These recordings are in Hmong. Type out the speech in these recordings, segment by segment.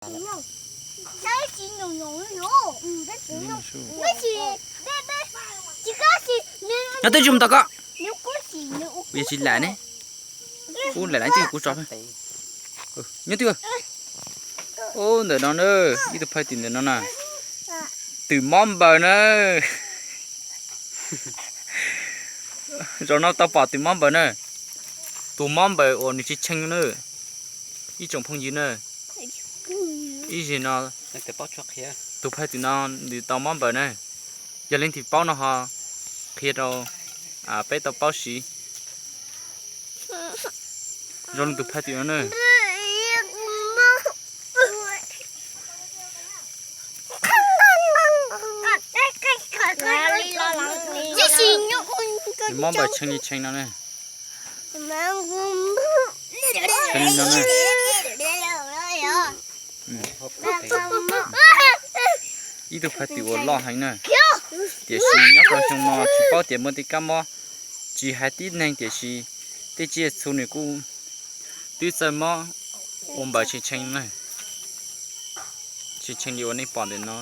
Nyob twb tsis mus tom ko. Yog tsis lam ne. Kuv lam lam twb kuv tso. Nyob twb. Ub, ntawm no na, ib tug phaj twm ntawm no na. Twm mob npaws na. Zaum no tau pom twm mob npaws na. Tus mob npaws uas nws tsis tshee na. Ib tsoom phooj ywg na. Ib zig no tus phaj twm no nws tau mob npaws na. Yog leej twg paub no ho qhia rau peb tau paub siv. Zoo li tus phaj twm no na. Nws mob npaws tshee li tshee no na. Tshee li no na. Ib tug phaj twm uas loj heev na. Tiam sis nyob rau xyoo no tsis paub tias muaj tej kab mob, tsis hais tib neeg tiam sis tej tsiaj txhu nws kuj twb txawj mob ua npaws tshee tshee na. Tshee tshee li uas nej pom ntawm no.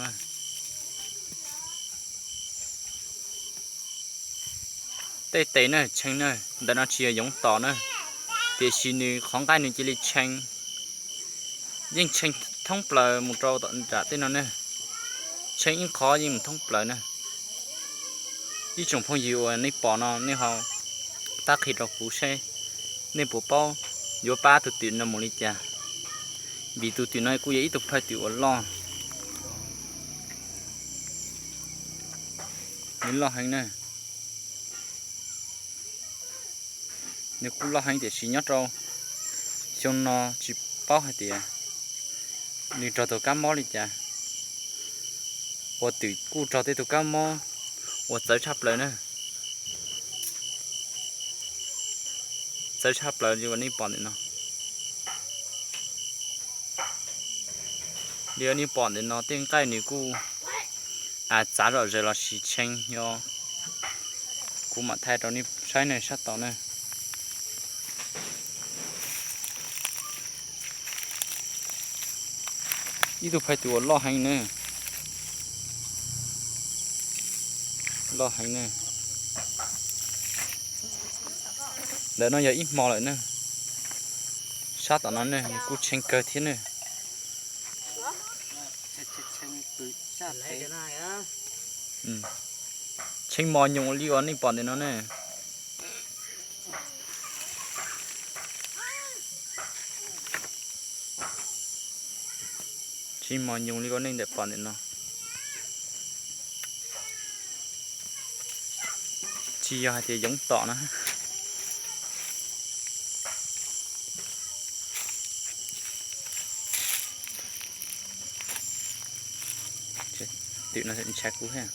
Tej tes na tshee na, ntawm no tsis yog yoov tom na, tiam sis nws qhov nqaij nws cia li tshee, yeej tshee thoob plaws mus rau nram tej no na. Tshee ib qho yeej mus thoob plaws na. Ib tsoom phooj ywg uas nej pom no nej ho pab qhia rau kuv seb nej puas paub yuav pab tus twm no mus li cas, vim tus twm no kuj yog ib tug phaj twm uas loj. Nws loj heev na. Nws kuj loj heev tiam sis nyob rau xyoo no tsis paub hais tias nws raug tus kab mob li cas, uas twm kuj raug tej tus kab mob uas txawv tshaj plaws na. Txawv tshaj plaws li uas nej pom ntawm no. Li uas nej pom ntawm no tej nqaij nws kuj txav zom zaws los sis tshee yog. Kuv mam thaij rau nej saib na sab tom na. Ib tug phaj twm uas loj heev na. Loj heev na. Ntawm no yog ib hmo lawm na. Sab tom no ne nws kuj tshee kawg thiab ne. Tshee mos nyoos li uas nej pom ntawm no ne. Tshee mos nyoos li uas nej ntawm pom ntawm no. Tsis yog hais tias yoov tom na. Twm no ntshai kuv thiab.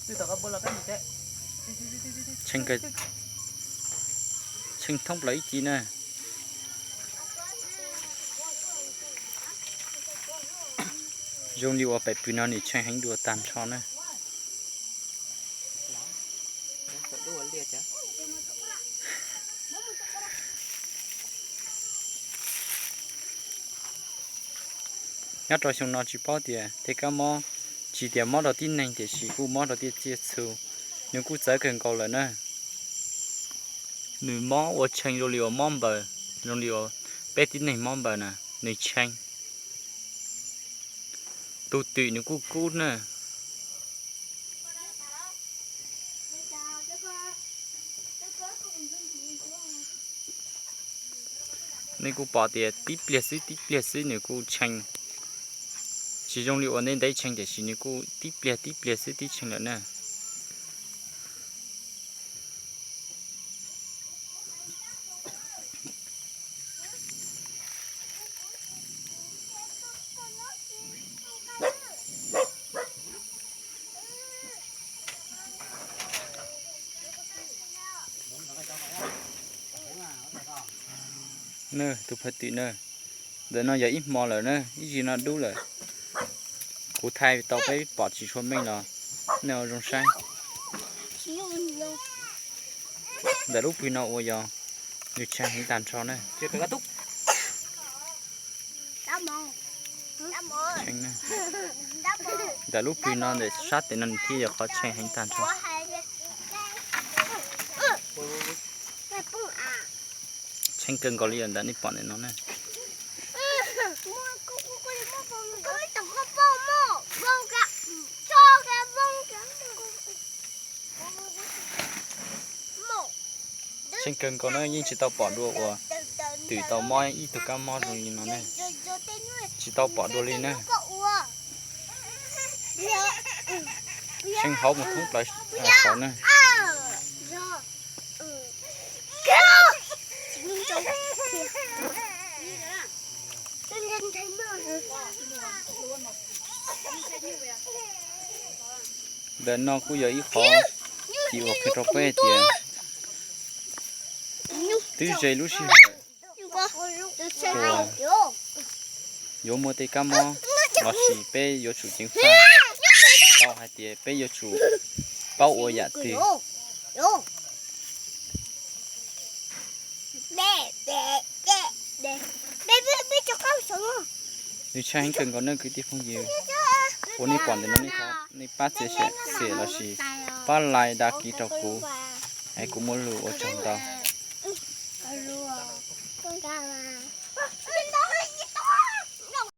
Tshee thoob plaws ib ci na. Zoo li uas pem pwg no nws tshee heev dua tag nrho na. Nyob rau xyoo no tsis paub tias tej kab mob, tsis tias mob rau tib neeg tiam sis kuj mob rau tej tsiaj txhu, nws kuj txawv kawg nkaus lawm na. Nws mob ua tshee zoo li uas mob npaws, zoo li uas peb tib neeg mob npaws na, nws tshee. Tus twm nws kuj kub na. Nej kuj pom tias tib pliag xwb tib pliag xwb nws kuj tshee. Tsis zoo li uas ntev ntev tshee tiam sis nws kuj tib pliag tib pliag xwb twb tshee lawm na. Na, tus phaj twm na, ntawm no yog ib hmo lawm na, ib zig no dub lawm. Kuv thaij tau peb pom tsis tshua meej los nej ua zoo saib. Ntawm lub pwg no uas yog Nws tsheej heev tag nrho na. Tsheej na. Ntawm lub plig no ntawm sab tes no nws thiaj yog qhov tsheej heev tag nrho. Tsheej kawg nkaus li yog ntawm nej pom ntawm no na. Tsheej kawg nkaus na, yeej tsis tau pom dua uas twm tau mob ib tug kab mob zoo li no ne. Tsis tau pom dua li na. Tsheej hauv mus thoob plaws saud na. Ntawm no kuj yog ib qhov kev uas qhia rau peb hais tias twb ze lub sij hawm uas yuav muaj tej kab mob lossis peb yuav tsum ceev faj tau hais tias peb yuav tsum paub ua yam twg. Nws tsheej heev kawg nkaus na kwv tij phooj ywg. Uas nej pom ntawm no nej pab txiav txim lossis pab like đăng ký rau kuv, es kuv muaj lus ua tsaug ntau.